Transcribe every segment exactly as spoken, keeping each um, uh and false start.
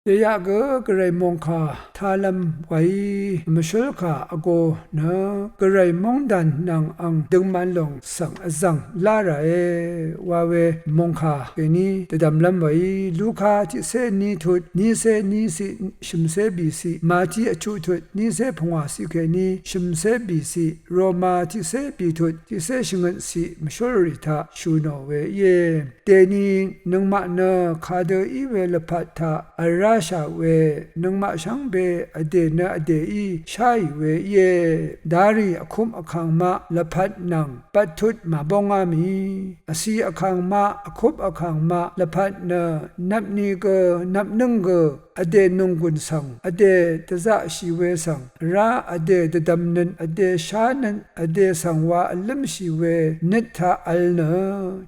Dèyaq gø Gvray mòngkà talv̄m wàí mvshǿl kà vgō nø Gvray móngdàn nvng ang døngman lòng svng vzv̀ng lá ràe wa we mòngkà kèní dvdvmlv́m wàí Luka tiqcé ní tut nícé ní ciq shø̀mcé bìciq, Mati vchuq tut nícé pungwà ciq kèní shø̀mcé bìciq, Roma tiqcé bìtut tiqcé shvngøt ciq mvshúlrì taq shù nò we íe. Dèni nøngmaq nø kadø í we lvpat taq vl ráshà we nøngmaq shvngbe vdè nø vdèí sháì we íe. Darì vkup vkàng maq lvpat nvng bvttut màbóngá mì vcì vkàng maq vkup vkàng maq lvpat nø nvpni gø nvpnǿng gø vdè nònggùn svng vdè dvzaqshì we svng vrá vdè dvdvmnøt vdè shánøt vdè svng wa vlǿmshì we nøt taq vl nø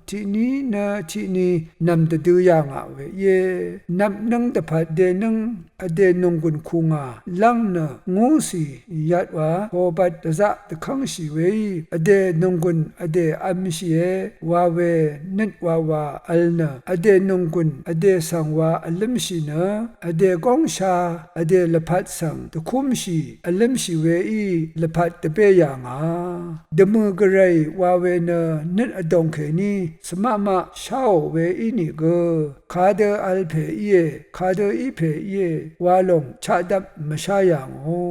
tiqní nø tiqní nv̀m dvdø yà ngà we íe. Nvpnǿng dvpvt dènǿng vdè nònggùn kù ngà lv́ng nø ngúcì yvt wa kobvt dvzaq dvkv́ngshì weí vdè nònggùn vdè v̄mshìe wa we nøt wawa vl nø vdè nònggùn vdè svng wa vlǿmshì nø vdè góngsha vdè lvpat svng dvkúmshì vlǿmshì weí lvpat dvbé yà ngà. Dvmø̀ Gvray wa we nø nøt vdòng kèní svmaqmaq sháò we ínìgø kadø vl pè íe, kadø í pè íe wa lòng chaqdvp mvshá yà ngò.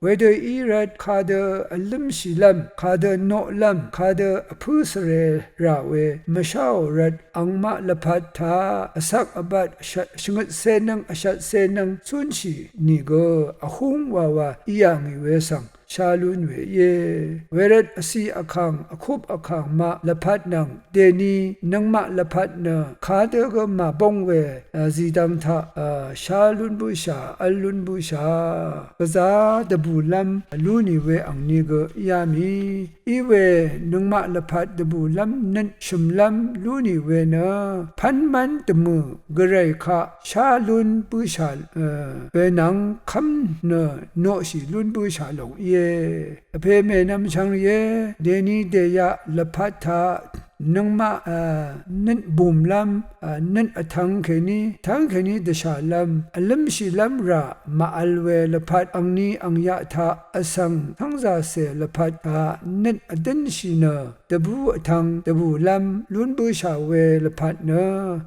Wedø í rvt kadø vlǿmshìlv́m, kadø noqlv́m, kadø vpǿ svre rà we mvsháò rvt angmaq lvpat taq vcvk vbat shvngøtcé nǿng vshvtcé nǿng cúnshì nìgø vhúng wawa í yà ngì we svng shá lún we íe. Wervt vcì vkàng vkup vkàng maq lvpat nvng dèni nøngmaq lvpat nø kadø gø màbóng we zìdvng taq shá lún bǿshà vl lún bǿshà gvzá dvbùlv́m lú nì we angni gø íá mì. Iwe nøngmaq lvpat dvbùlv́m nøt shø̀mlv́m lú nì we nø pv́nmv́n dvmø̀ Gvray kaq shá lún bǿshà we nvng kv́m nø noqshì lún bǿshà lòng íe. Vpè mènvm shvngrìé, dèni dèyaq lvpat taq nøngmaq nøt bùmlv́m nøt vtvng kèní tvng kèní dvshàlv́m vlǿmshìlv́m rà màvl we lvpat angni angyaq taq vsvng tv́ngzàcè lvpat taq nøt vdǿnshì nø dvbú vtvng dvbùlv́m lún bǿshà we lvpat nø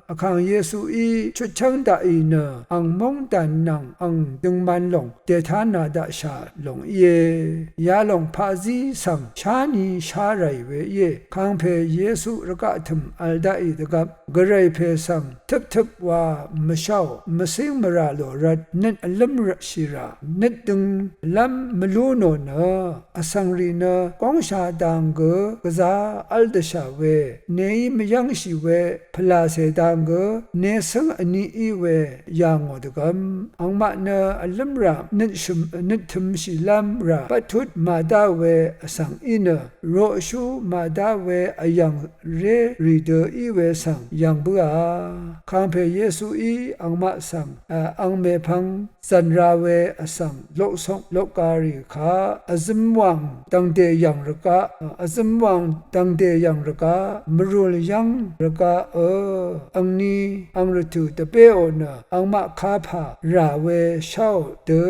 Vkàng Yesuí chutchv́ng daqì nø ang móngdàn nvng ang døngman lòng dètánā daqshà lòng íe. Yalòng paqzí svng sháni shá ràì we íe. Kàngpè Yesu rvgaq tø̀m vl daqì dvgvp Gvray pè svng tøptøp wa mvsháò mvcíng mvrà lò rvt nøt vlǿmshìrà nøt dønglv́m mvlú nò nø vsvngrì nø góngsha dang gø gvzá v́l dvshà we nèí mvyv́ngshì we pvlàcè dang gø nècǿng vní í we yà ngò dvgvm angmaq nø vlǿmrà nøt shø̀m nøt tø̄mshìlv́m rà bvttut màdá we vsvng í nø roqshú màdá we vyv̀ng ré rì dø í we svng yv̀ng bǿà. Kàngpè Yesuí angmaq svng ang mèpvng zv̀n ra we vsvng loqsok loqga rì kaq vzøm wàng dv̀ngdè yv̀ng rvgaq vzøm wàng dv̀ngdè yv̀ng rvgaq mvrùl yv́ng rvgaq ø angni ang rvtø̀ dvbéò nø angmaq kapà rà we sháò dø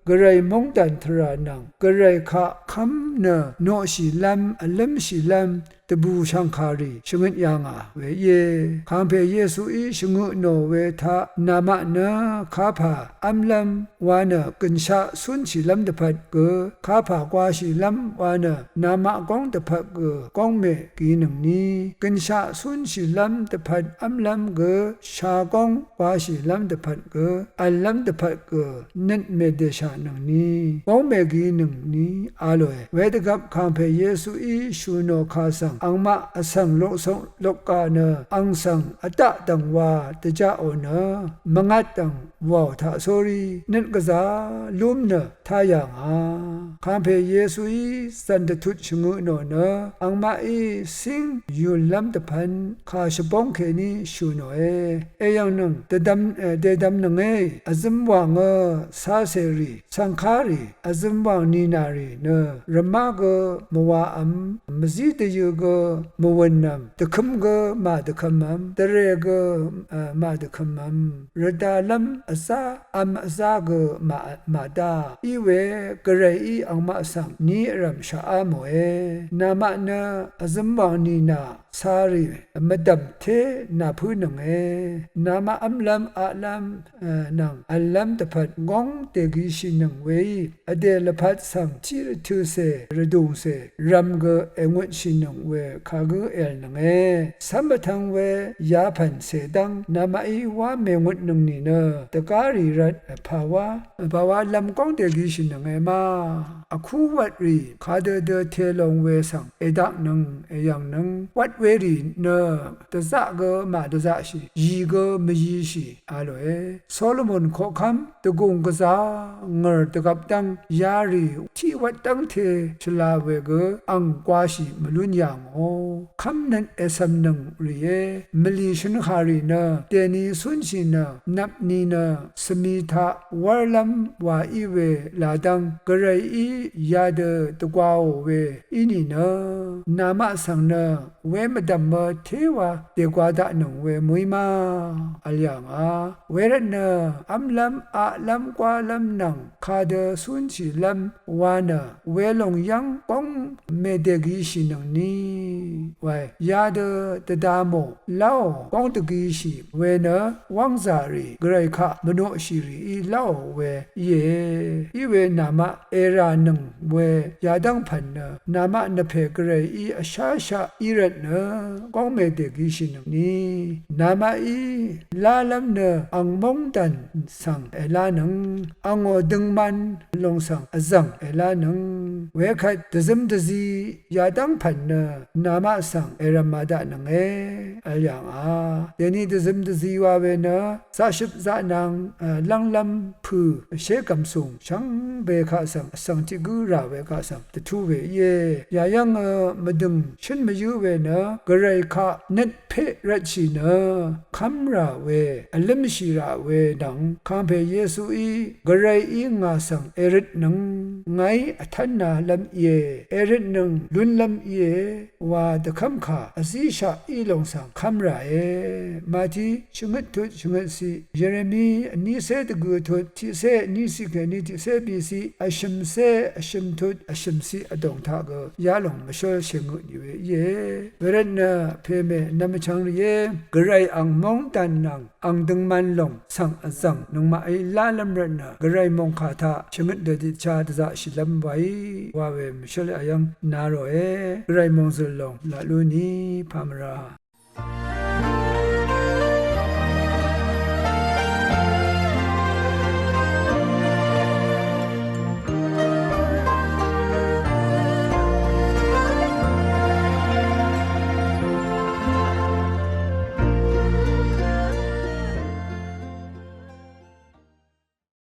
Gvray móngdàn tvrà nvng Gvray kaq kv́m nø noqshìlv́m vlǿmshìlv́m dvbù shv̀ngkàrì shvngøt yà ngà we íe. Kàngpè Yesuí shvngøt nò we taq namaq nø kapà v́mlv́m wa nø gø̀nshaq cúnshìlv́m dvpvt gø kapà gwāshìlv́m wa nø namaq góng dvpvt gø góng mè gìnøngni gø̀nshaq cúnshìlv́m dvpvt v́mlv́m gø shagóng gwāshìlv́m dvpvt gø v̀llv́m dvpvt gø nøt mèdèshà nøngni góng mègìnøngni a lòe. Wedvgvp Kàngpè Yesuí shù nò kà svng angmaq vsvng loqsok loqga nø ang svng vdaq dv̀ngwa dvjaqò nø mvngat dv̀ng wàò taq sórí nøt gvzá lúm nø tá yà ngà. Kàngpè Yesuí zv̀n dvtut shvngøt nò nø angmaqí cíng yùnlv́m dvpvn kà shvbóng kèní shù nòe. Eyv̀ngnøng dvdvm dèdvmnøngé vzøm wàngø cacèrì cv̀ngkárì vzøm wàng nìnàrì nø rvmá gø mvwavm mvzí dvyø̄ gø gø mvwø̀nvm, dvkøm gø màdvkømvm, dvrè gø màdvkømvm, rvdalv́m vzá v̄m vzá gø màdá í we, gvrayí angmaq svng ni vrv̀m shaqá mòe. Namaq nø vzømwàng nìnà carì mvdv̀m té nàpǿnønge. Namaq v́mlv́m aqlv́m nvng v̀llv́m dvpvt ngóng dègishìnøng weí, vdè lvpat svng tiq rvtøcè rvdùngcè rv̄m gø èngutshìnøng we kagǿ èv̀lnønge. Cv́m vtv̄ng we yapv̀n cèdv́ng namaqí wá mèngutnøng nìnø, dvgárì rvt pàwá pàwá lv̄m góng dègishìnønge ma. Vkú wvtrì kadø dø telong we svng èdaknøng èyv̀ngnøng. Wvt werì nø dvzaq gø màdvzaqshì, yì gø mvyishì a lòe. Solomon koqkv́m dvgùng gvzà ngø̀r dvgvp dv́ng yarì tiq wvt dv́ngte shvla we gø ang gwashì mvlún yà ngò. Kv́mnøt ècv̀mnøng rìé, mvlì shønharì nø dèni cúnshì nø nvpni nø svmi taq wv́rlv́m wa í we ladv́ng gvrayí yadø dvgwaò we í nìnø, namaq svng nø wemvdv̀mø téwa dègwa daqnøng we mø̀í ma vl yà ngà. Wervtnø v́mlv́m aqlv́m gwálv́m nvng kadø cúnshìlv́m wa nø welòng yv́ng góng mèdègishìnøngni wae. Yadø dvda mò láò góng dvgishì we nø wv́ngzàrì gvray kaq mvnoqshìrìí láò we íe. Í we namaq èrànøng we yadv́ng pv̀n nø namaq nvpè gvrayí vsháshaq í rvtnø góng mèdègishìnøngni, namaqí lálv́m nø ang móngdàn svng èlánøng, angò døngman lòng svng vzv̀ng èlánøng. Wekvt dvzøm dvzi yadv́ng pv̀n nø namaq svng èrv̀m madaqnønge vl yà ngà. Dèni dvzøm dvzi wa we nø zaqshøp zaqnang lv́nglv́m pø̀ vshé gv̀msùng shvngbe kaq svng vsvng tiq gǿ rà we kaq svng dvtú we íe. Yayv́ngø mvdø̀ng shǿn mvyǿ we nø gvray kaq nøt peq rvtshì nø kv́mrà we, vlǿmshìrà we nvng kàngpè Yesuí gvrayí ngà svng èrøtnøng ngàí vtv́nalv́m íe, èrøtnøng lúnlv́m íe wa dvkv́mkà vzíshaq í lòng svng kv́mràe. Mati shvngøt tut shvngøt ciq, Yeremi vnícé dvgø tut tiqcé vní ciq kèní tiqcé biciq, vshø̀mcé vshø̀m tut vshø̀m ciq vdòng taq gø yalòng mvshǿl shèngøt nì we íe. Wervtnø pèmè nvm vchvng rìé, gvray ang móngdàn nvng ang døngman lòng svng vzv̀ng nøngmaqí lálv́m rvtnø gvray mòngkà taq shvngøt dvditcha dvzaqshìlv́m waí wa we mvshǿl vyv́ng na ròe. Gvray mòngzø̀l lòng laq lú ni pamvra.